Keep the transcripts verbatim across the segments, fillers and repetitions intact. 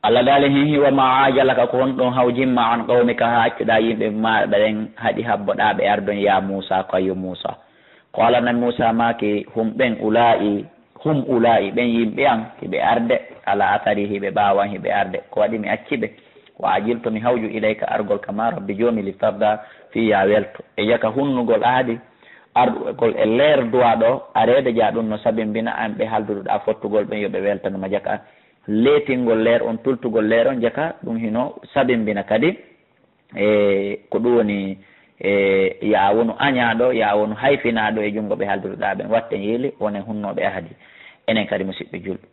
Alla daali, hihi, wa ma ajalaka, ko honɗun hawjimma, an qawmika, haa accuɗaa yimɓe maaɗa ɓen, haɗi habboɗaa ɓe ardon, yaa Muusa, ko yo Muusa. Qaala, Nabi Muusa maaki, hum ɓen, ulaa'i, hum ulaa'i, ɓen yimɓe an, hiɓe arde, ala athari, hiɓe ɓaawo an, hiɓe arde. Ko waɗi mi acci ɓe? Wa ajiltu, mi hawju, ilayka, argol ka maa Rabbi Joomi, li tarda, fii yo a welto. E jaka hunnugol ahadi, arɗugol e leer duwaa ɗoo, areede jaa ɗun no sabimbina an ɓe halduɗaa fottugol ɓen yo ɓe weltano ma jaka. Leetingol leer on, tultugol leer on jaka, ɗun hino sabimbina kadi, e, ko ɗun woni, e, yo a wonu añaaɗo, yo a wonu hayfinaaɗo e junngo ɓe halduɗaa ɓen. Watten yeeli, wonen hunnooɓe ahadi. Enen kadi, musiɓɓe julɓe.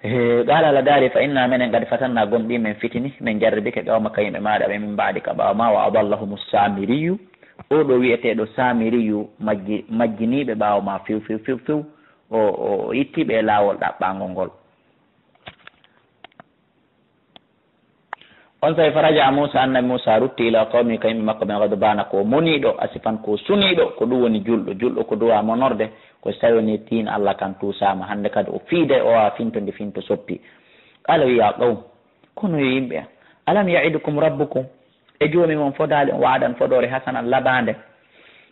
E, qaala, Alla daali, fa inna, menen qad fatanna, gomɗii men fitini, men jarribike, qawmaka, yimɓe maaɗa ɓen, min ba'dika, ɓaawo maa, wa adallahumu Saamiriyu, oo ɗoo wi'eteeɗo Saamiriyu majji-, majjinii ɓe ɓaawo maa, few, few, few, few. O, o, o itti ɓe e laawol ɗaɓɓaangol ngol. Onsay faraja Muusa, annabi Muusa rutti, ila qawmi, ka yimɓe makko ɓen, ghadbaana, ko moniiɗo, asifan, ko suniiɗo, ko ɗun woni julɗo. Julɗo ko duwaa monorde, ko si tawii wonii diina Alla kan tuusaama. Hande kadi o fiiday, o waawa finto nde finto soppi. Qaala, wi'i, yaa qawm, kono yo yimɓe an, alam ya'idukum rabbukum, e Joomi mon fodaali on wa'dan fodoore hasanan labaande?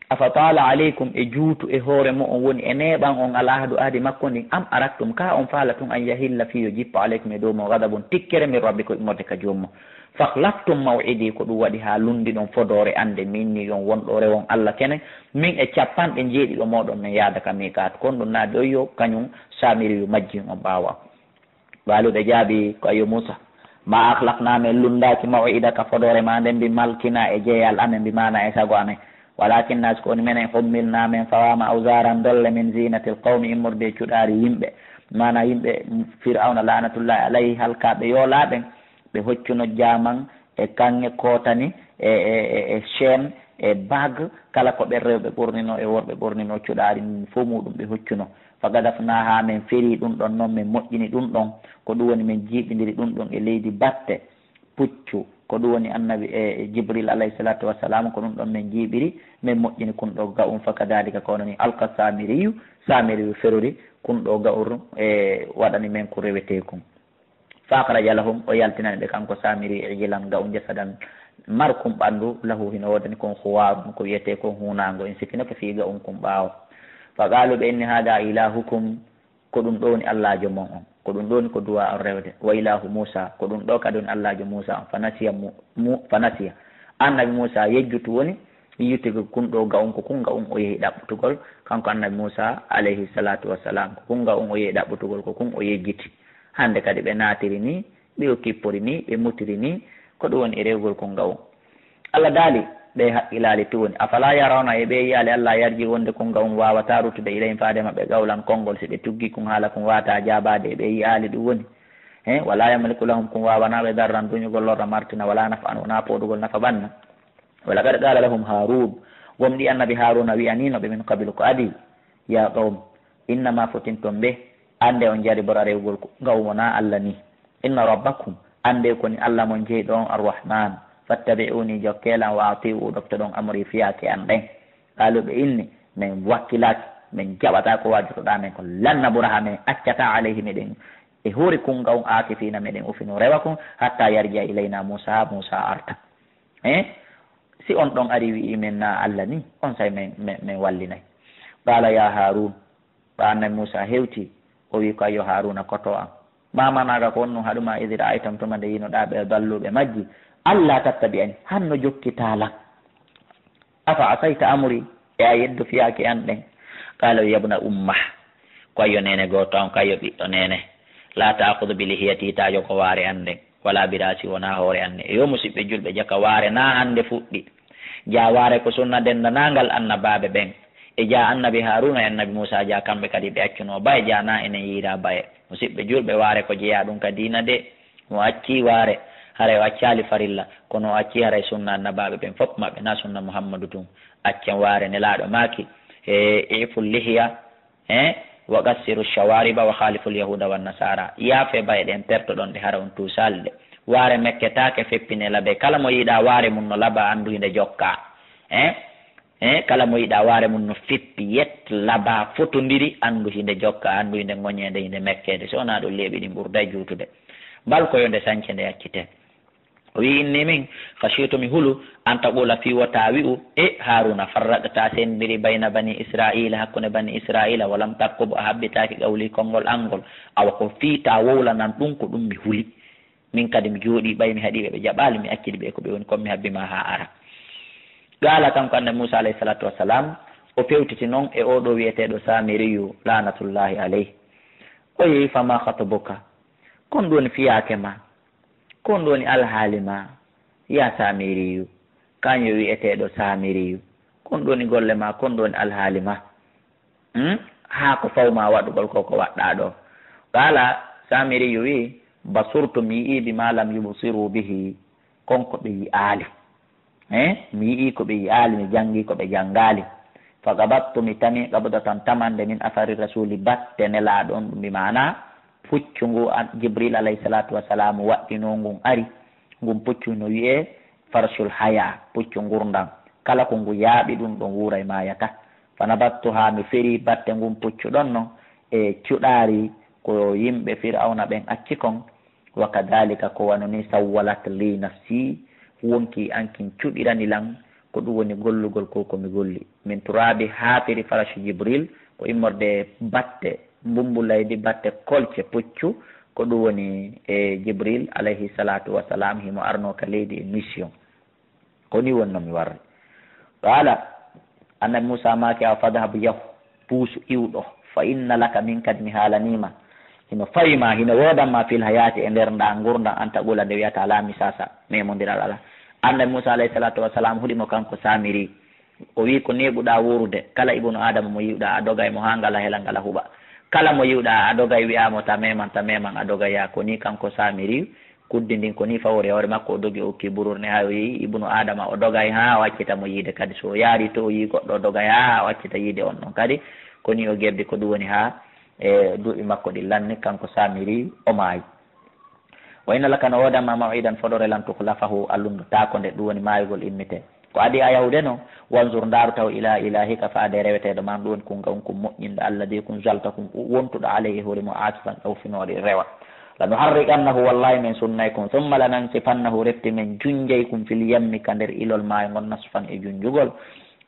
Afa taala alaykum, e juutu e hoore mo'on woni e neeɓan on al ahdu ahdi makko ndin, am aradtum, kaa on faala tun an yahilla fii yo jippo alaykum e dow mon ghadabun tikkere min rabbikum immorde ka Joomi mon. Fakhlaftum maw'idi, ko ɗun waɗi haa lunndiɗon fodoore an nden, mi inni on wonɗo rewon Alla kene, min e cappanɗe njeeɗiɗo mooɗon men yaada ka miiqaatu. Kon ɗun naa ɗon yo kañun Saamiriyu majjin on ɓaawo an. Qaalu, ɓe jaabii ko, ayyo Muusa, maa akhlafnaa, men lunndaaki, maw'idaka, fodoore maa nden, bi malkinaa, e jeyal amen, bi maanaa, e sago amen. Walaakinnaa, si ko woni menen, hummilnaa, men fawaama, awzaaran, dolle, min ziinatil qawmi, immorde e cuɗaari yimɓe. Maanaa yimɓe Fir'awna, laanatullaahi alayhi, halkaaɓe yoolaa ɓen, ɓe hoccuno jaaman e kaŋŋe kootani e, e, e, e chaîne e bague, kala ko ɓen rewɓe ɓorninoo e worɓe ɓorninoo cuɗaari ndin fow muuɗum ɓe hoccuno. Fa gadafnaahaa, men ferii ɗum ɗon non, men moƴƴini ɗum ɗon, ko ɗum woni men jiiɓindiri ɗum ɗon e leydi batte puccu, ko ɗum woni annabi e, e Jibril alayhi salatu wassalam, ko ɗum ɗon men jiiɓiri, men moƴƴini kun ɗoo ga'un. Fa kadalika, ko hono nii, alqa Samiriyu, Samiriyu ferori kun ɗoo ga'un, e waɗani men ko rewetee kun. Fa akhraja lahum, o yaltinani ɓe kanko Samiri, ijlan, ga'un, jasadan, markun ɓandu, lahu, hino woodani kon, khuwarun, ko wi'etee kon huunaango, in sikkinoke fii ga'un kun ɓaawo. Fa qaalu, ɓe inni, haada ilahukum, ko ɗum ɗoo woni allaajo mon on, ko ɗum ɗoo woni ko duwaa on rewde, wa ilahu Muusa, ko ɗum ɗoo kadi woni allaajo Muusa on. Fa nasiya Mu-, Mu-, fa nasiya, annabi Muusa yejjutu woni, yiyutugo kun ɗoo ga'un, ko kun ga'un o yehi ɗaɓɓutugol, kanko annabi Muusa alayhi salatu wassalam, ko kun ga'un o yehi ɗaɓɓutugol, ko kun o yejjiti. Hande kadi ɓe naatiri nii, ɓe o kippori nii, ɓe mutiri nii, ko ɗum woni e rewgol kun ga'un. Alla daali, ɓe haqqilaali tun woni. Afala yarawna, e ɓe yi'aali, alla yarji wonde kun ga'un waawataa rutude ilayhim faade maɓɓe qawlan konngol, si ɓe tuggii kun haala kun waawataa jaabaade, e ɓe yi'aali ɗum woni. He, wala yamliku lahum, kun waawanaa ɓe darran duñugol lorra martina, wala naf'an, wonaa pooɗugol nafa ɓanna. Wa laqad qala lahum Harun, gomɗii annabi Haruna wi'aniino ɓe min qablu ko adii, ya qawm, innama fotinton ɓe, annde on jaribora rewgol ko, nga'u wonaa Alla nii. Inna rabbakum, annde ko ni Alla mon jeyɗo on Arrahman, fattabi'uni, jokkee lan, wa ati'u, ɗoftoɗon amri fiyaake an ɗen. Qaalu ɓe inni, men wakkilaaki, men jaɓataa ko waajotoɗaa men ko, lan nabraha, men accataa alayhi, meɗen e hoore kun nga'un, aakifiina, meɗen ufino rewa kun, hatta yarji'a ilayna Muusa, haa Muusa arta. Eh? Si on ɗon ari wi'i men naa Alla nii, onsay men, men, men wallinay. Qaala yaa Haaruun, ɓa annabi Muusaa hewtii, o wi'i ko, ayyo Haaruuna, koto an. Maa manaaka, ko honɗun haɗu maa, idh ra'aytahum, tuma nde yi'unoɗaa ɓe, dallu, ɓe majji, allaa tattabi'anii, han no jokkitaa lan. Afa asayta amrii, e a yeddo fiyaake an ɗen? Qaala, yabna umma, ko ayyo neene gooto an, ko ayyo ɓiɗɗo neene, laa ta'khudh bi lihiyatii, taa jokko waare an nden. Walaa bi ra'sii, wonaa hoore an nden. Yo musiɓɓe julɓe, jaka waare naa hannde fuɗɗi. Jaa waare ko sunna denndanaangal annabaaɓe ɓen. E jaa annabi Haaruuna e annabi Muusaa, jaa kamɓe kadi ɓe accunoo baye, jaa naa enen yiiraa baye. Musiɓɓe julɓe, waare ko jeyaa ɗun ka diina de. Mo accii waare, haray o accaali farilla, kono o accii haray sunna annabaaɓe ɓen fof maɓɓe, naa sunna Muhammadu tun. Accen waare, Nelaaɗo maaki, e i'fu lihiya, Hein? Wa qassiru shawariba wa khaliful yahuda wan nasara. Yaafee baye ɗen, pertoɗon ɗe, hara on tuusaali ɗe. Waare mekketaake, feppinee labee. Kala mo yiɗaa waare mun no laba, anndu hinde jokkaa. Hein? Hein? Kala mo yiɗaa waare mun no feppi, yet, laba, fotondiri, anndu hinde jokkaa, anndu hinde ŋoñeede, hinde mekkeede. Si wonaa ɗun, leeɓi ɗin ɓurday juutude. Bal ko yo nde sance nde accite. O wi'i, inni min, khashitu, mi hulu, an taqula, fii wota wi'u, e Haaruuna, farraqta, a sendiri, bayna bani Isra'iila, hakkunde bani Isra'iila, wa lam tarqub, a habbitaaki, qawli, konngol an ngol. Awa ko fii ta wowlanan ɗun, ko ɗun mi huli. Min kadi mi jooɗii, ɓay mi haɗii ɓe, ɓe jaɓaali, mi accidi ɓe e ko ɓe woni kon, mi habbi ma haa ara. Qaala, kanko Annabi Muusaa alayhi salaatu wa salaam, o fewtiti non e oo ɗoo wi'eteeɗo Saamiriyu, laanatullaahi alayhi. O wi'i, fama khatubuka? Ko honɗun woni fiyaake maa? Ko honɗun woni alhaali maa, yaa Saamiriyu? Kanyo wi'eteeɗo Saamiriyu. Ko honɗun woni golle maa? Ko honɗun woni alhaali maa? Hmm? Haa ko fawmaa waɗugol ko, ko waɗɗaa ɗoo. Qaala, Saamiriyu wi'i, basurtu, mi yi'ii, bimaa lam yubsiru bihi, kon ko ɓe yi'aali. Eh, mi yi'ii ko ɓe yi'aali, mi janngii ko ɓe janngaali. Fa qabattu, mi tami, qabdatan, tamande, min asari rasuli, batte Nelaaɗo on, ɗun bi maanaa puccu ngu an-, Jibril alayhi salaatu wa salaamu waɗɗinoo ngun ari. Ngun puccu no wi'ee farshul hayaa, puccu ngurndan. Kala ko ngu yaaɓi ɗun ɗon wuuray maayataa. Fa nabattuhaa, mi ferii batte ngun puccu ɗon non e cuɗaari ko yimɓe Fir'awna ɓen acci kon. Wa kadhalika, ko wano nii, sawwalat lii nafsii, wonkii an kin cuɗirani lan, ko ɗun woni gollugol ko, ko mi golli. Min turaabi, haafiri farashu Jibril, ko immorde batte mbumbulaydi, batte kolce puccu, ko ɗun woni e Jibril alayhi salaatu wa salaam, himo arnoo ka leydi e mission. Ko nii wonno mi warri. Qaala, Annabi Muusaa maaki, awa fadhhab, yahu, puusu, iwu ɗoo. Fa inna laka, min kadi mi haalanii ma. Hino fawi ma, hino woodan ma fil hayaati, e nder ndaa ngurndan, an taqula, nde wi'ataa laa misaasa, meemondiral alaa. Annabi Muusaa alayhi salaatu wa salaam huli mo kanko Saamiri. O wi'i, ko neeɓuɗaa wuurude, kala ibnu Aadama mo yi'uɗaa, a dogay mo haa ngala hela ngala huɓa. Kala mo yi'uɗaa, a dogay wi'aa mo, ta meeman, ta meeman, a dogay yaa. Ko nii kanko Saamiri kuddi ndin, ko nii fawori hoore makko, o dogi, o okki buruuri nden, haa o yi'i ibnu Aadama, o dogay haa o accita mo yiide kadi. So o yaarii to o yi'i goɗɗo, o dogay haa o accita yiide on ɗon kadi. Ko nii o gebbi, ko ɗun woni haa e duuɓi makko ɗin lanni, kanko Saamiri, o maayi. Wa inna laka, no woodan ma, maw'idan, fodore, lan tukhlafahu, a lunndotaako nde, ɗun woni maayugol immitee. Ko adii a yahude non, wanzur, ndaaru taw, ilaa ilaahika, faade e reweteeɗo maa, ɗun woni kun, kun moƴƴinɗo, alladhii, kun zalta, kun wontuɗo, alayhi, e hoore mun, aakifan, ɗawfinooɗo, rewa. Lanuharriqannahu, wallaahi men sunnay kun, thumma lanansifannahu, refti men junjay kun, fil yammi, ka nder ilol maayo ngon, nasfan, e junjugol.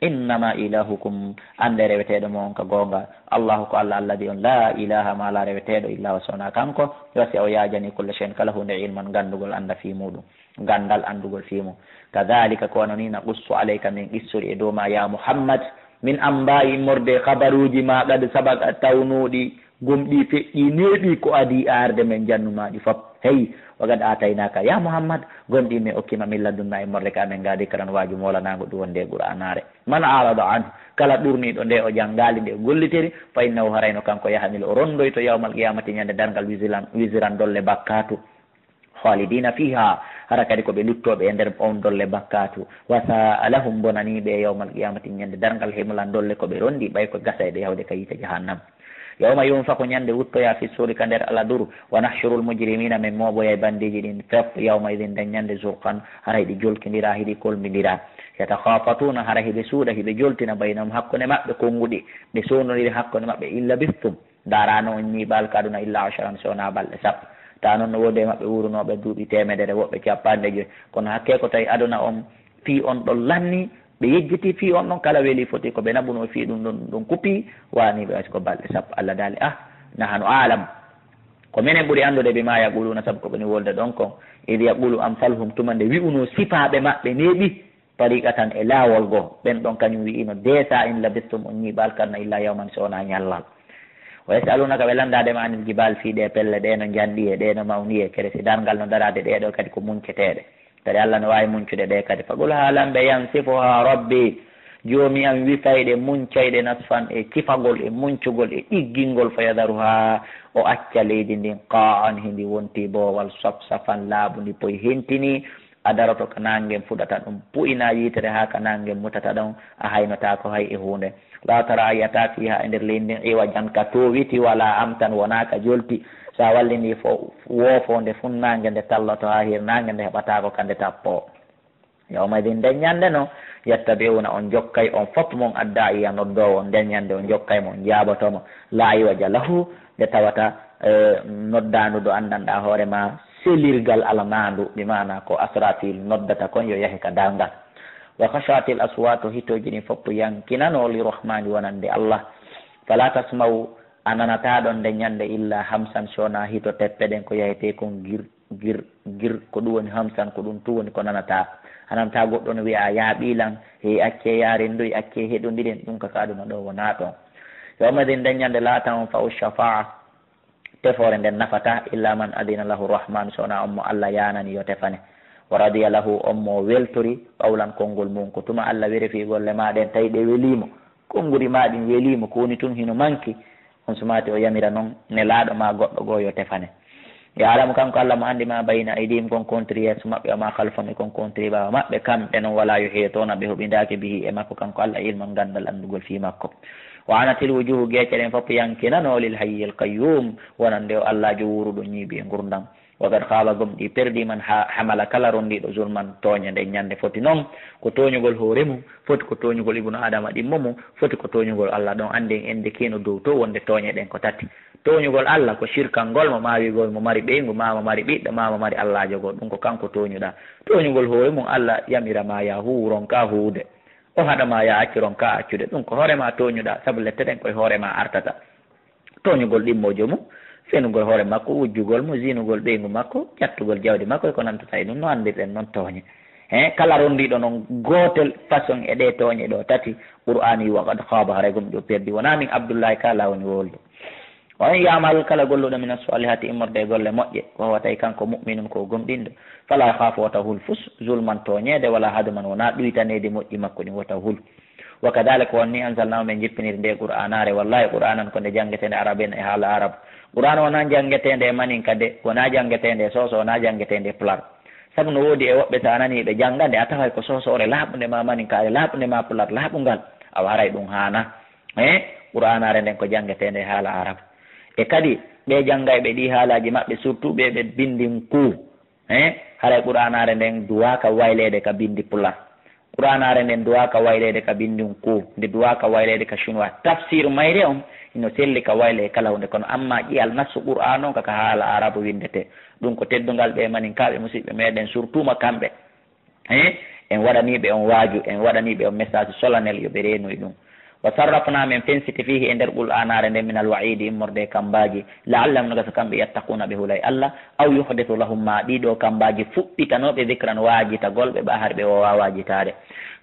Innama ilahukum, annde reweteeɗo mon on ka goonga, Allahu ko Alla, alladhi on, laa ilaha, ma alaa reweteeɗo, illa huwa, si wonaa kanko, wasi'a, o yaajanii, kulla shay'in, kala huunde, ilman, ganndugol, annda fii muuɗum. Ganndal anndugol fii mun. Kadhalika, ko wano nii, naqussu alayka, min qissori e dow maa, yaa Muhammad, min anbaa'i, immorde e khabaruuji maa, qad sabaqa, tawnooɗi, gomɗii, feƴƴii, neeɓii, ko adii arde men jannu maa ɗi fop. Hey, wa qad aataynaaka, yaa Muhammad, gomɗii, men okkii ma, min ladunnaa, immorde ka amen ngaa, dhikran, waaju moolanaango, ɗun wonde e Qur'aanaare. Man a'rada anhu, kala ɗurniiɗo nde, o janngaali nde, o gollitiri, fa innahu, haray no kanko, yahmilu, o ronndoyto, yawmal qiyamati, ñande darngal, wiziran, wiziran, dolle bakkaatu. Khalidina fiha, hara kadi ko ɓe luttooɓe e nder on dolle bakkaatu. Wa sa'a lahum, bonanii ɓe yawmal qiyamati, ñande darngal, himlan, dolle ko ɓe ronndii, ɓay ko gasayɗe yahude ka yiite jahannama. Yawma yunfakhu, ñande wuttoyaa, fi suuri, ka nder aladuru, wa nahshurul mujrimina, men mooɓoyay banndeeji ɗin fep, yawma idin, nden ñande, zurqan, haray ɗi jolkindiraa, hiɗi kolmbindiraa. Yatakhafatuna, hara hiɓe suuɗa, hiɓe joltina, baynahum, hakkunde maɓɓe, konnguɗi, ɓe sowndondiri hakkunde maɓɓe, in labistum, ndaaraano on ñiiɓal ka aduna illa asharan, si wonaa balɗe sappo. Tawa non no woodi e maɓɓe wuurunooɓe duuɓi teemedere, woɓɓe capanɗe joy. Kono hakkee ko tawi aduna on fii on ɗon lanni, ɓe yejjiti fii on ɗon, kala welii foti ko ɓe naɓunoo fii ɗun ɗon, ɗun ɗon kupi, waanii ɓe, wa si ko balɗe sappo. Alla daali, ah, nahanu a'lam. Ko menen ɓuri anndude, bimaa yaquluuna, sabu ko ɓe woni wolde ɗon kon. Idh yaqulu amsaluhum, tuma nde wi'unoo sifaaɓe maɓɓe neeɓi, tariqatan, e laawol goo. Ɓen ɗon kañum wi'ino, deesaa in labistum, on ñiiɓaali karna, illaa yawman, si wonaa ñallal. Wa yas'aluunaka, ɓe lanndaade ma, anil jibaali, fii ɗee pelle, ɗee no njanɗi e ɗee no mawni e kere, si darngal no daraade, ɗee ɗoo kadi ko munceteeɗe. Kadi Alla no waawi muncude ɗee kadi. Faqul, haalan ɓe, yansifuhaa Rabbii, Joomi an wifay ɗe, muncay ɗe, nasfan, e cifagol, e muncugol, e ɗiggingol, fa yadharuhaa, o acca leydi ndin, qaa'an, hindi wonti boowal, safsafan, laaɓundi poy, hentini, a daroto ka naange ngen fuɗata ɗon, pu'inaa yiitere haa ka naange ngen mutata ɗon, a haynotaako hay e huunde. Laa taraa, a yi'ataa, fiihaa, e nder leydi ndin, iwajan, ka toowiti, walaa amtan, wonaa ka jolti. So a wallindii fo-, woofoonde funnaange, nde talloto haa hirnaange, nde heɓataako ka nde tappoo. Yawma idin, nden ñande non, yattabi'uuna, on jokkay, on fop mon, addaa'iya, noddoowo on, nden ñande on jokkay mo, on jaaboto mo, laa iwaja lahu, nde tawata, eh, noddaandu ndu anndanɗaa hoore maa, selirgal alamaandu, bi maana ko Asrafil noddata kon yo yahe ka darngal. Wa khashatil aswatu, hitooji ɗin fof yankinano li Rahmani wonande Allah. Fala tasma'u, a nanataa ɗon nde ñande illa hamsan, so wonaa hito teppe ɗen ko yahete kon gir, gir, gir, ko ɗum woni hamsan, ko ɗum tun woni ko nanataa. A nanataa goɗɗo no wi'a, "Yaa ɓii lan, hey accee yaaren ndoy, accee heɗondiren," ɗum ka ka aduna ɗo wonaa ɗon. Yawma idin nden ñande la tanfa'u shafa'a, tefoore nden nafataa illa man adina lahu Rahman, so wonaa on mo Allah yaanani yo tefane. Wa radiya lahu, on mo weltori qawlan konngol mun. Ko tuma Allah werefi golle maa ɗen, tawi ɗe welii mo, konnguɗi maa ɗin welii mo, ko woni tun hino manki, on sumaati o yamira non Nelaaɗo maa goɗɗo goo yo tefane. Ya'lamu, kanko Allah mo anndi ma bayna aydihim kon kontiri yeeso maɓɓe, wa ma khalfahum e kon kontiri ɓaawo maɓɓe, kamɓe non wala yuhituna ɓe huɓindaaki bihi e makko kanko Allah ilman ganndal anndugol fii makko. Wa anatil wujuhu, geece ɗen fof yankinano lil hayyil qayyum, wonande o Allaajo wuuruɗo ñiiɓi e ngurndan. Wa qad khaba, gomɗii perdii, man ha-, hamala, kala ronndiiɗo zulman tooñe nden ñande foti non ko tooñugol hoore mum, foti ko tooñugol ibnu Adama ɗimmo mum, foti ko tooñugol Allah ɗon anndi en ende kino dow to wonde tooñe ɗen ko tati. Tooñugol Allah ko shirkangol mo, maa wi'ugol mo mari ɓeyngu, maa mo mari ɓiɗɗo, maa mo mari Allaajo goo, ɗum ko kanko tooñuɗaa. Tooñugol hoore mum, Allah yamira ma yaa huu, ronkaa huude. O haɗa ma yaa accu, ronkaa accude. Ɗum ko hoore maa tooñuɗaa, sabu lette ɗen ko e hoore maa artata. Tooñugol ɗimmoojo mum, fenugol hoore makko, wujjugol mo, zinugol ɓeyngu makko, ƴattugol jawdi makko e ko nantata e ɗum, no anndirɗen non tooñe. He, kala ronndiiɗo non gootel façon e ɗee tooñe ɗoo tati, Qur'aani wi'i, wa qad khaba, haray gomɗii o perdi. Wonaa min Abdullaahi Ka laa woni wolde. Wa man ya'mal, kala golluɗo, mina salihati, immorde e golle moƴƴe, wa huwa, tawi kanko, mu'minun, ko o gomɗinɗo, fala yakhafu, wota hul fus, zulman, tooñeede, wala hadman, wonaa ɗuytaneede moƴƴi makko ɗin, wota hul. Wa kadhalika, ko on ni, anzalnahu, men jippiniri nde Qur'aanaare, wallahi, Qur'aanan, ko nde janngeteende arabiyan, e haala Arab. Qur'aan wonaa janngeteende e maninka de, wonaa janngeteende e soose, wonaa janngeteende e pular. Sabu no woodi e woɓɓe, so a nanii ɓe jannga nde, a taway ko soosoore laaɓunde maa maninkaare, laaɓunde maa pular, laaɓungal. Awa haray ɗum haanaa. Eh, Qur'aanaare nden ko janngeteende e haala Arab. E kadi, ɓee janngayɓe ɗii haalaaji maɓɓe, surtout ɓee ɓe binndin kuu, eh, haray Qur'aanaare nden duwaaka wayleede ka binndi pular. Qur'aanaare nden duwaaka wayleede ka binndin kuu, nde duwaaka wayleede ka chinois. Tafsiru mayre on hino selli ka waylee kala huunde, kono amma ƴi'al nassu Qur'aan on ka, ka haala Arabu winndetee. Ɗum ko teddungal ɓee maninkaaɓe musiɓɓe meɗen, surtout ma kamɓe. Eh, en waɗanii ɓe on waaju, en waɗanii ɓe on message solennel, yo ɓe reenoy ɗum. Wa sarrafnaa, men fensiti, fiihi, e nder Qur'aanaare nden, minal wa'iidi, immorde e kammbaaji, la'allahum, no gasa kamɓe, yattaquuna, ɓe hulay Allah, aw yuhdisu lahum, maa ɗii ɗoo kammbaaji fuɗɗitanoo ɓe, dikran, waajitagol ɓe, ɓaa hari ɓe woowaa waajitaade.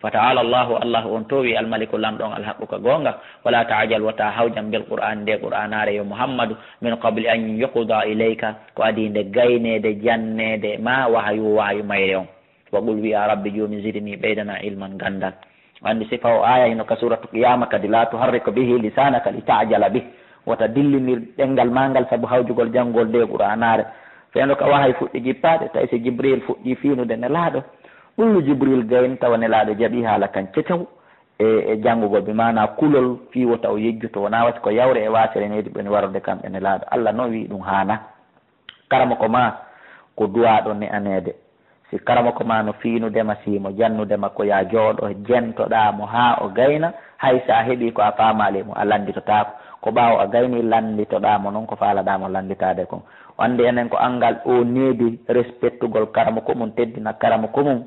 Fa ta'aala Allaahu, Allaahu on toowii, al-maliku, Lanɗo on, al-haqqu, ka goonga. Wa laa ta'jal, wota hawjan, bil Qur'aani, nde Qur'aanaare, yo Muhammadu, min qabli an yuqdaa ilayka, ko adii nde gayneede, janneede ma wahayu, wahayu mayre on. Wa qul, wi'aa, Rabbi, Joomi, zidnii, ɓeydanaa, ilman, ganndal. Anndi sifa o aaya hino ka Suuratu Qiyaama kadi, laa tuharrik bihi lisaanaka lita'jala bih. Wota dillinir ɗemngal maa ngal sabu hawjugol janngugol ndee Qur'aanaare. Fewndo ka wahayi fuɗɗi jippaade, tawi si Jibriil fuɗɗii fiinude Nelaaɗo, ɓullu Jibriil gayni tawa Nelaaɗo jaɓii haala kan cecaw e, e janngugol, bi maanaa kulol fii wota o yejjuto, wonaa wati ko yawre e waasere needi ɓe warude kamɓe Nelaaɗo. Alla non wi'i ɗum haanaa. Karamoko maa ko duwaaɗo ne'aneede. Si karamoko maa no fiinude ma, si mo jannude ma, ko yaa jooɗo, jentoɗaa mo haa o gayna, hay si a heɓii ko a faamaali e mum, a lannditotaako. Ko ɓaawo a gaynii, lannditoɗaa mo non ko faalaɗaa mo lannditaade kon. O anndi enen ko anngal ɗoo needi, respectugol karamoko mum, teddina karamoko mum.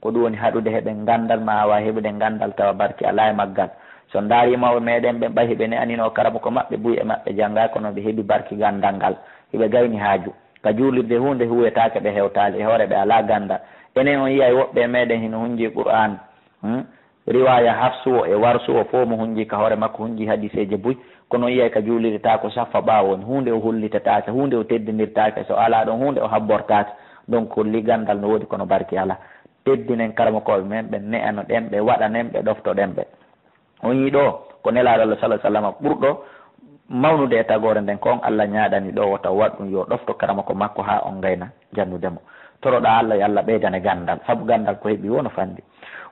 Ko ɗum woni haɗude heɓen ganndal, maa a waawi heɓude ganndal tawa barki alaa e maggal. So on ndaarii mawɓe meɗen ɓen, ɓay hiɓe ne'aninoo karamoko maɓɓe buy e maɓɓe janngaaki, kono ɓe heɓi barki ganndal ngal. Hiɓe gayni haaju. Ka juulirde huunde huwetaake ɓe hewtaali, e hoore ɓe alaa ganndal. Enen on yi'ay woɓɓe e meɗen hino hunjii Qur'aan, hmm? Riwaaya Hafsu o e Warsu o fow mo hunjii ka hoore makko hunjii hadiiseeje buy. Kono on yi'ay ka juulirde tawa ko saffa ɓaawo woni. Huunde o hullitataake, huunde o teddindirtaake, so alaa ɗon huunde o habbortaake. Donc holli ganndal no woodi kono barki alaa. Teddinen karamokooɓe men ɓen, ne'anoɗen ɓe, waɗanen ɓe, ɗoftoɗen ɓe. On yi'i ɗoo, ko Nelaaɗo Allah, sallallaahu alayhi wa sallam, ɓurɗo mawnude e tagoore nden, ko on Allah ñaaɗani ɗoo, wota o waɗ ɗum, yo ɗofto karamoko makko haa on gayna jannude mo. Toroɗaa Allah, yo Allah ɓeydane ganndal, sabu ganndal ko heɓi woo no fanɗi.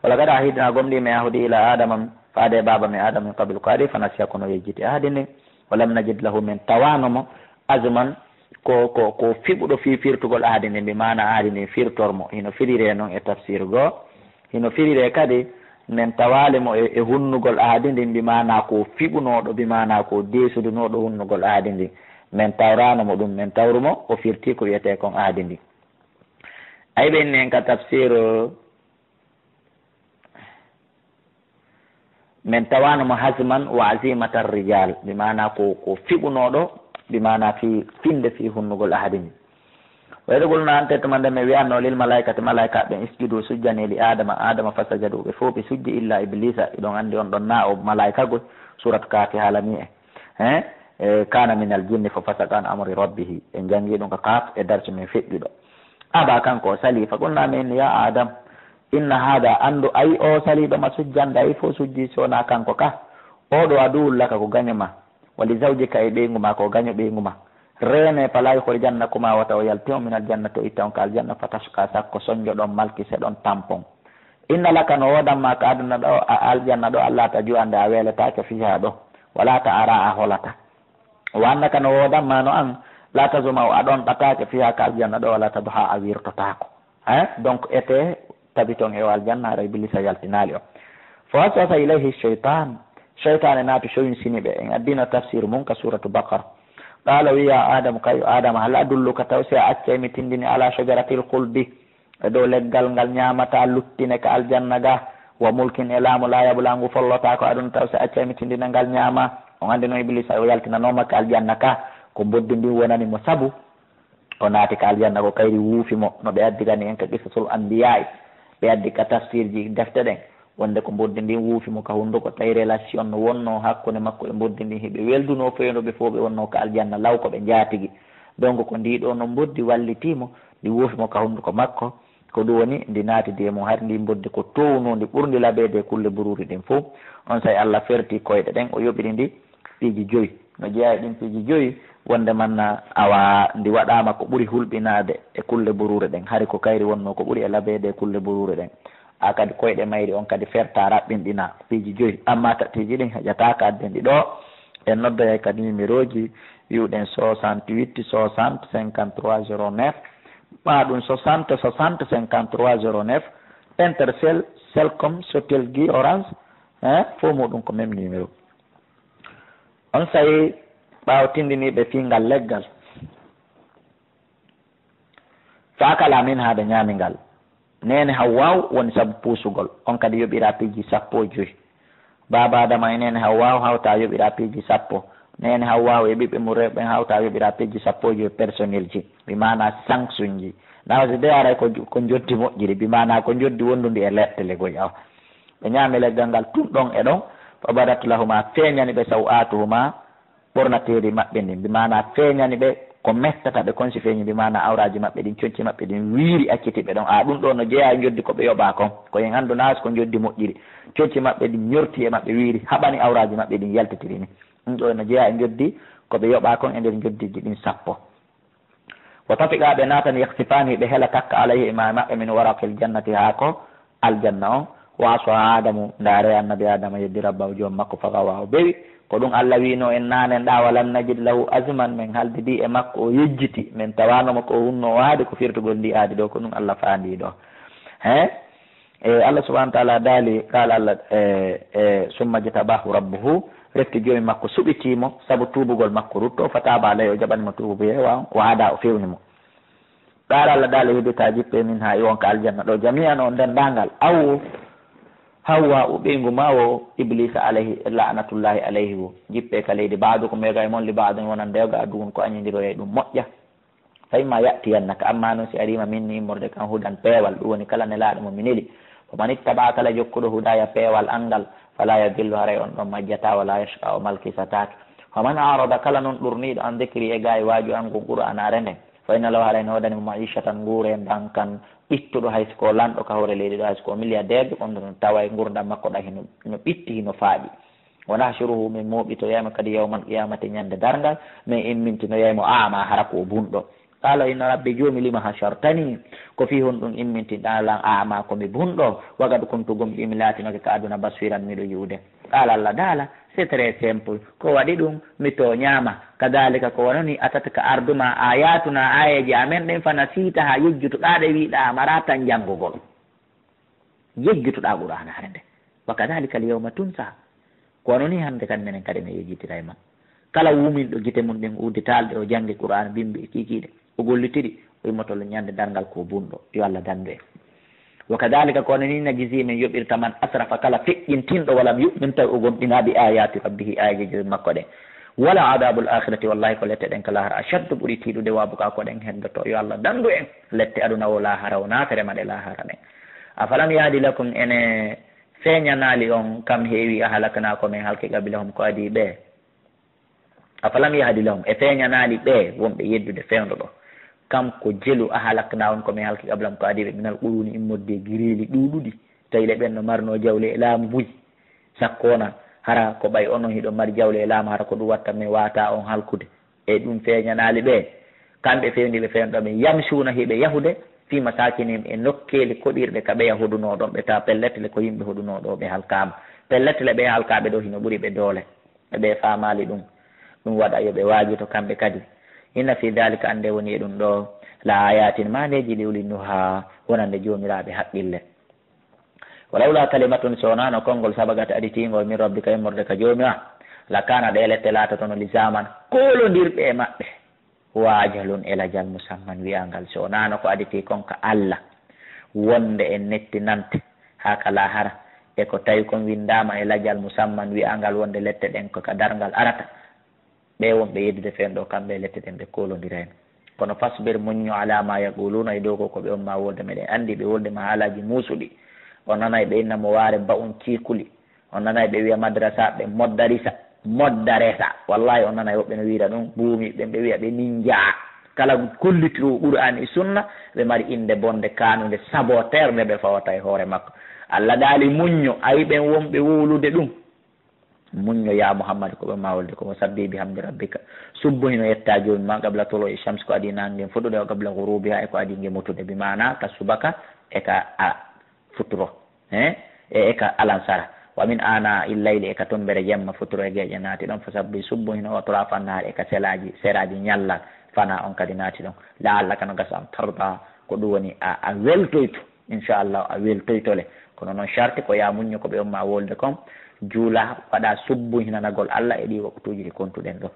Wa laqad ahidnaa, gomɗii men ahdi, ilaa Aadama, faade e baaba men Aadama, min qablu, ko adii, fa nasiya, kono o yejjiti ahdi ndin. Wa lam najid lahu, men tawaano mo, azman, ko, ko, ko fiɓuɗo fii firtugol ahadi ndin, bi maana ahadi ndin firtor mo. Hino firiree non e tafsir goo. Hino firiree kadi, men tawaali mo e, e hunnugol ahadi ndin, bi maana ko fiɓunooɗo, bi maana ko deesudunooɗo hunnugol ahadi ndin. Men tawraano mo ɗum, men tawru mo, o firti ko wi'etee kon ahadi ndin. Ay ɓe inni en ka tafsiru, men tawaano mo hazman wa azimatan rijal, bi maana ko, ko fiɓunooɗo, bi maana fi, finde fi hunnugol ahadi ndin. Wa idh qulna, ante tuma nde men wi'anno lil malaikati, malaika ɓen, isjudu, sujjane li Adama, Adama, fasajadu, ɓe fow ɓe sujji, illa Iblisa, hiɗon andi on ɗon na o malaika goy, suratu Kafi haalani en. Hein? E, kana minal jinni fa fasaqa an amri rabbihi. En jangi ɗum ka Kaf e darsi men feƴƴuɗo. Aba, kanko o sali, fa qulna men, ya Adam, inna hada, andu, ay o saliɗo ma sujjande, ay fow sujji si wona kanko ka. O ɗo aduwwun laka ko gaño ma. Wa li zawjika, e ɓeyngu ma ko gaño ɓeyngu ma. Reene, fala yukhrijannakuma, wata o yaltin on, minal jannati, o itta on ka aljanna, fatashqa, sakko sonjoɗon, malki seɗon, tampon. Inna laka, no woodan ma ka aduna ɗo, a aljanna ɗo, alla tajua, nde a weletaake, fiha ɗo, wala ta'ara, a holata. Wa annaka, no woodan ma no an, la tazma'u, a ɗonɗataake, fiha, ka aljanna ɗo, wala tadha, a wirtotaako. Hein? Donc, ete tabiton e o aljanna, hara Iblisa yaltinaali on. Fa waswasa ilayhi shaytan, shaytaane naati sowinsini ɓe. En addino tafsir mun ka suratu Baqara. Qala, wi, ya Adamu, kayo Adama, hal adulluka, taw si a accay mi tindini, ala shajaratil khuldi, e dow leggal ngal ñaamataa luttine ka aljanna ga, wa mulkin, e laamu laa yabla ngu follotaako aduna, taw si a accay mi tindina ngal ñaama. On anndi no Iblisa o yaltinanooma ka aljanna ka, ko mboddi ndin wonani mo sabu o naati ka aljanna, ko kayri wuufi mo, no ɓe addirani en ka qisasul anbiyaa'i, ɓe addi ka tafsirji defte ɗen. Wonde ko mboddi ndin wuufi mo ka hunduko, tawi relation no wonnoo hakkunde makko e mboddi ndin, hiɓe weldunoo fewndo ɓe fow ɓe wonnoo ka aljanna law ko ɓe njaatigi. Donc ko ndii ɗoo non mboddi wallitii mo, ndi wuufi mo ka hunduko makko, ko ɗum woni ndi naatidi e mum. Hari ndii mboddi ko toownoondi ɓurndi labeede e kulle buruuri ɗin fow. Onsay Alla ferti koyɗe ɗen, o yoɓiri ndi piiji joyi. No jeyaa e ɗin piiji joyi, wonde man awa ndi waɗaama ko ɓuri hulɓinaade e kulle buruure ɗen, hari ko kayri wonnoo ko ɓuri e labeede e kulle buruure ɗen. A kadi koyɗe mayri on kadi fertaa, raɓɓinɗinaa, piiji joyi. Ammaa tatiiji ɗin heƴataaka, adden ɗi ɗoo. En noddoyay ka numéroji, wi'uɗen soixante-huit soixante cinquante-trois zéro neuf, maa ɗum soixante soixante cinquante-trois zéro neuf, Intercell, Celcom, Sotelgi, Orange, hein, fow muɗum ko même numéro. Onsay ɓaawo tindiniiɓe fii ngal leggal, fa akala minha, ɓe ñaami ngal. Neene Hawwaawu woni sabu puusugol, on kadi yoɓiraa piiji sappo e joy. Baaba Adama e neene Hawwaawu hawtaa yoɓiraa piiji sappo. Neene Hawwaawu e ɓiɓɓe mum rewɓe ɓen hawtaa yoɓiraa piiji sappo e joy personnelji, bi maanaa sanction ji. Naa si de aray ko, ko njoddi moƴƴiri, bi maanaa ko njoddi wondundi e lepte le goy awa. Ɓe ñaami leggal ngal tun ɗon e ɗon, fa badat lahuma, feeñani ɓe saw'aatuhuma, ɓornateeri maɓɓe ndin, bi maanaa feeñani ɓe ko mettata ɓe kon si feeñi, bi maanaa awraaji maɓɓe ɗin, conci maɓɓe ɗin wiiri acciti ɓe ɗon. A ɗum ɗoo no jeyaa e njoddi ko ɓe yoɓaa kon, ko en anndu naa si ko njoddi moƴƴiri. Conci maɓɓe ɗin ñorti e maɓɓe wiiri, haɓani awraaji maɓɓe ɗin yaltitiri ni. Ɗum ɗoo no jeyaa e njoddi ko ɓe yoɓaa kon e nder njoddiiji ɗin sappo. Wa tafiqa, ɓe naatani, yakhsifani, ɓe hela takka, alayhi, e ma-, maɓɓe, min waraqil jannati, haa ko aljanna on. Wa aswa Adamu, ndaare annabi Adama yeddi rabbahu, joom makko, fa gawa, o bewi. Ko ɗum Allah wi'no en naanen ɗaa, walam najid lahu azman, men haldidi e makko, o yejjiti, men tawano mo ko o hunno o haadi ko firtugol ndi aadi ɗoo, ko ɗum Allah faandi ɗoo. He? E, Allah subhanahu wa ta'ala daali, qaala Allah, e, e, summa jtabahu rabbuhu, refti joomi makko suɓitii mo, sabu tuubugol makko rutto, fataaba alayhi, o jaɓani mo tuubu yeewa on, wa hada, o fewni mo. Qaala Allah daali, ihbita, jippee, minha, iwon ka aljanna ɗoo, jami'an, on denndaangal, aw Hawwa, o ɓeyngu maa o, Ibliisa alayhi, la'natullahi alayhi wo, jippee ka leydi, ba'dukum, yoga e mon, li ba'din, wonande yoga, aduwwun, ko añindiroyay ɗum moƴƴa. Fa imma ya'tiyannaka, ammaa non si arii ma minni immorde kan hudan peewal, ɗum woni kala nelaaɗo mo mi neli. Fa man ittaba'aka, kala jokkuɗo hudaaya peewal an ngal, falaa yadillu, haray on ɗon majjataa, walaa yashqaa, o malkisataake. Fa man a'rada, kala non ɗurniiɗo an dikri e gaay waaju an ngun Qur'aanaare nden, fa inna lahu, haray no woodani mo ma'ishatan nguuree dankan, ɓittuɗo hay si ko lanɗo ka hoore leydi ɗo, hay si ko milliardaire, on ɗon taway ngurndan makko ɗan hino, hino ɓitti, hino faaɗi. Wa nahshuruhu, min mooɓitoyay mo kadi yawmal qiyamati, ñande darngal, min immintinoyay mo a'ma, hara ko o bunɗo. Qaala, inna rabbi, joomi, lima hashartani, ko fii honɗun immintinɗaa lan a'ma, ko mi bunɗo? Wa qad kuntu, gomɗii mi laatinoke ka aduna, basiran, miɗo yi'ude. Qaala, Allah daala, c'est très simple, ko waɗi ɗun, mi tooñaama. Kadhalika, ko wano nii, atatka, ardu ma, ayatuna, aayeeje amen ɗen, fa nasitaha, yejjutuɗaa ɗe, wi'uɗaa a maraa tan janngugol. Yejjutuɗaa Qur'aanaare nden. Wa kadhalika al-yawma tunsa. Ko wano nii hannde kan menen kadi men yejjitiray ma. Kala wuminɗo gite mun ɗen udditaali ɗe o janngi Qur'aana bimbi e kiikiiɗe, o gollitiri, o immotoo le ɲande darngal ko bunɗo. Yo Alla dandu en. Wa kadhalika, ko non ni najzi men yoɓirta man asrafa, kala feƴƴintinɗo, wa lam yu'min, tawi o gomɗinaa, bi ayati rabbihi, aayeeje Joomi makko ɗen. Wa la adabul akhirati, wallahi ko lette ɗen ka laahara, ashaddu, ɓuri tiiɗude, wa abqa, ko ɗen heddoto. Yo Alla dandu en lette aduna o laahara o, naafere maɗe laahara ɗen. Afalam yahdi lakum, ene feeɲanaali on, kam heewi, ahlakna, ko men halki, qablahum, ko adii ɓe. Afalam yahdi lahum, e feeɲanaali ɓe wonɓe yeddude fewndo ɗo, kam ko jelu, ahlakna, on ko men halki, qablahum, ko adii ɓe, minal quruni, immorde e gireeli ɗuuɗuɗi, tawi le ɓen no marnoo jawle e laamu buy, sakko wona hara ko ɓay onon hiɗon mari jawle e laamu, hara ko ɗum watta men waata on halkude. E ɗum feeɲanaali ɓe, kamɓe fewndi ɓe fewndo ɗo ɓen, yamshuuna, hiɓe yahude, fi masakinihim, e nokkeeli koɗirɗe ka ɓe yahudunoo ɗon, ɓe tawa pellet le ko yimɓe hudunoo ɗo ɓe halkaama. Pellet le ɓe halkaaɓe ɗo hino ɓuri ɓe doole. E ɓe faamaali ɗum, ɗum waɗa yo ɓe waajito kamɓe kadi. Inna fi dhalika, annde woni e ɗum ɗo, la ayatin, maandeeji, li uli nuha, wonande joomiraaɓe haqqille. Walawla kalimatun, so wonaano konngol, sabagat, aditiingol, min rabbika, immorde ka Joomi maa, la kaana, ɗee lette laatotono, lizaman, koolondirɓe e maɓɓe, wa ajalun, e lajal, musamman, wi'angal. So wonaano ko aditii kon ka Alla, wonde en nettinante haa ka laahara, e ko tawi kon winndaama e lajal, musamman, wi'angal, wonde lette ɗen ko ka darngal arata, ɓe wonɓe yeddude fewndo ɗo, kamɓe e lette ɗen ɓe koolondirayno. Kono fasbir, muñño, ala ma yaquluna, e dow ko, ko ɓe on ma wolde. Meɗen anndi ɓe wolde ma haalaaji muusuɗi. On nanay ɓe inna mo waare mba'un ciikuli. On nanay ɓe wi'a madrasaaɓe moddarisa, moddaresa. Wallahi on nanay woɓɓe no wi'ira ɗum, buumi ɓen ɓe wi'a ɓe ninja. Kala gollitiroowo Qur'aana e Sunna, ɓe mari innde bonnde kaanunde, saboteur, nde ɓe fawata e hoore makko. Alla daali muñño, ayi ɓen wonɓe wowlude ɗum. Muñño, yaa Muhammad, ko ɓe ma wolde ko, wa sabbih bihamdi rabbika. Subbuhino yetta Joomi ma, qabla tulu'i shams, ko adii naange ngen fuɗude, wa qabla ghurubiha, e ko adii nge mutude. Bi maana ka subaka e ka a futuro. He? E, e ka alansara. Wa min ana il layli, e ka tumbere jemma futuro e geeƴe naati ɗon. Fa sabbih, subbuhino, wa atrafa nahar, e ka selaaji, seraaji ɲalla fana on kadi naati ɗon. La'allaka, no gasa an tarda, ko ɗum woni a, a weltoyto. Inchallahu, a weltoyto le. Kono non sharti ko yaa muñño ko ɓe on ma wolde kon, juula, waɗa subbuhinanagol Alla e ɗii waqtuuji ɗi kontuɗen ɗo.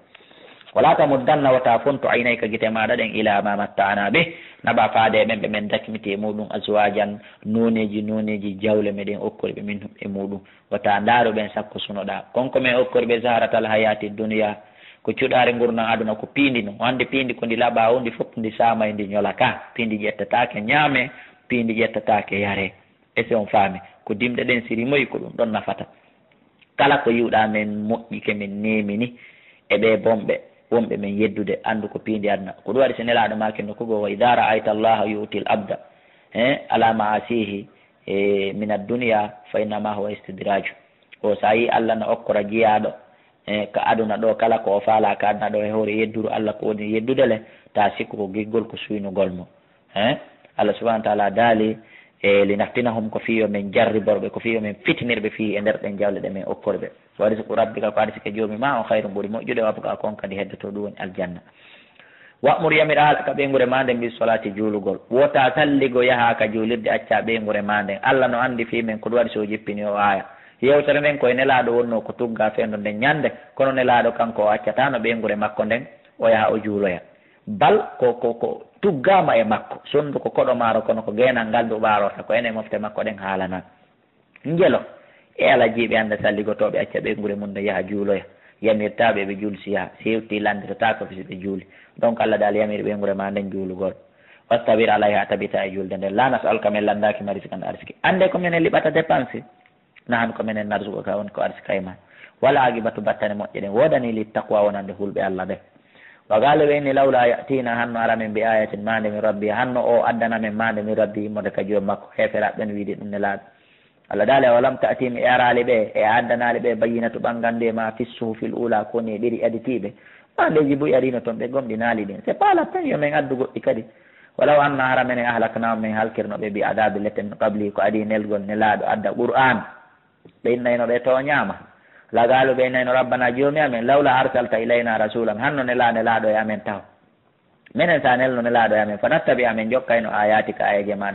Wala tamuddanna, wota fontu, aynayka, gite maaɗa ɗen, ila ma matta'na bih, naɓa faade e ɓen ɓe men dakmiti e muɗum, azwajan, nooneeji, nooneeji jawle meɗen okkori ɓe minhum e muɗum. Wata ndaaru ɓen sakko sunoɗaa. Kon ko men okkori ɓe zahratal hayati dunya, ko cuɗaare ngurndan aduna, ko piindi non. O anndi piindi ko ndi laɓaa, o ndi fof ndi saamay, ndi ɲola ka. Piindi ƴettataake ɲaame, piindi ƴettataake yare. Est-ce que on faami? Ko dimɗe ɗen si rimoyi, ko ɗum ɗon nafata. Kala ko yi'uɗaa men moƴƴike, men neemini e ɓee bonɓe, wonɓe men yeddude, anndu ko piindi aduna. Ko ɗum waɗi si Nelaaɗo maaki nokku goo, wa idha ra'ayta Allaha yu'til abda, eh, ala ma'asihi, e, min ad-dunya, fa innama huwa istidraju. O, so a yii Alla no okkora jiyaaɗo, e, ka aduna ɗo, kala ko o faalaa ka aduna ɗo, e hoore yedduru Alla ko woni yeddude le, taa sikku ko giggol, ko suynugol mo. He? Alla subhanahu wa ta'ala daali, e, linaftinahum, ko fii yo men jarribor ɓe, ko fii yo men fitinir ɓe, fii e nder ɗen jawle ɗe men okkori ɓe. Wa rizqu rabbika, ko arsike Joomi maa on, khayrun, ɓuri moƴƴude, wa abqa, ko on kadi heddoto, ɗum woni aljanna. Wa'mur, yamir, ahlaka, ɓeynguure maa nden, bis-salati, juulugol. Wota salligo yaha ka juulirde, acca ɓeynguure maa nden. Alla no anndi fii men, ko ɗum waɗi si o jippini o aaya. Yewtere nden ko e Nelaaɗo wonnoo ko tuggaa fewndo nden ɲande, kono Nelaaɗo kanko o accataano ɓeynguure makko nden, o yaha o juuloya. Bal ko, ko, ko tuggaama e makko, sondu ko koɗo maaro, kono ko geenal ngal ndu ɓaarorta, ko enen mofte makko ɗen haalanaa. Ngelo, e alaa jiiɓe annda salligotooɓe acca ɓeynguure mun nden yaha juuloya, yamirtaa ɓe ɓe juulsi yaha, si hewtii lannditotaako fii si ɓe juuli. Donc Alla daali yamir ɓeynguure maa nden juulugol. Wastabir alayha, a tabitaa e juulde nden. Laa nas'aluka, men lanndaaki ma, rizqan, arsike. Annde ko menen liɓata dépense. Nahnu, ko menen, narzuquka, woni ko arsika e maa. Wal aqibatu, battane moƴƴe ɗen woodanii, lit taqwa, wonande hulɓe Alla ɓen. Wa qaalu, ɓe inni, lawla ya'tiina, hanno ara men, bi ayatin, maande min rabbi, hanno o addana men maande min rabbi, immorde ka Joomi makko. Heeferaaɓe ɓen wi'idi ɗum Nelaaɗo. Alla daali, awalam ta'tihim, e araali ɓe, e a addanaali ɓe, bayyinatu, ɓanngannde, ma fi suhufil ula, ko woni e ɗeri aditiiɓe. Maandeeji buy ariino ton, ɓe gomɗinaali ɗin. C'est pas la peine yo men addu goɗɗi kadi. Walaw anna, hara menen, ahlaknahum, men halkirno ɓe, bi adabi, lette, min qabli, ko adii nelgol Nelaaɗo adda Qur'aan. Ɓe innayno ɓe tooɲaama. Laqaalu, ɓe innayno, rabbana, Joomi amen, lawla arsalta ilayna rasulan, hanno nelaa Nelaaɗo e amen taho. Menen, si a nelno Nelaaɗo e amen, fa nattabi'a, men jokkayno, ayatika, aayeeje maaɗa.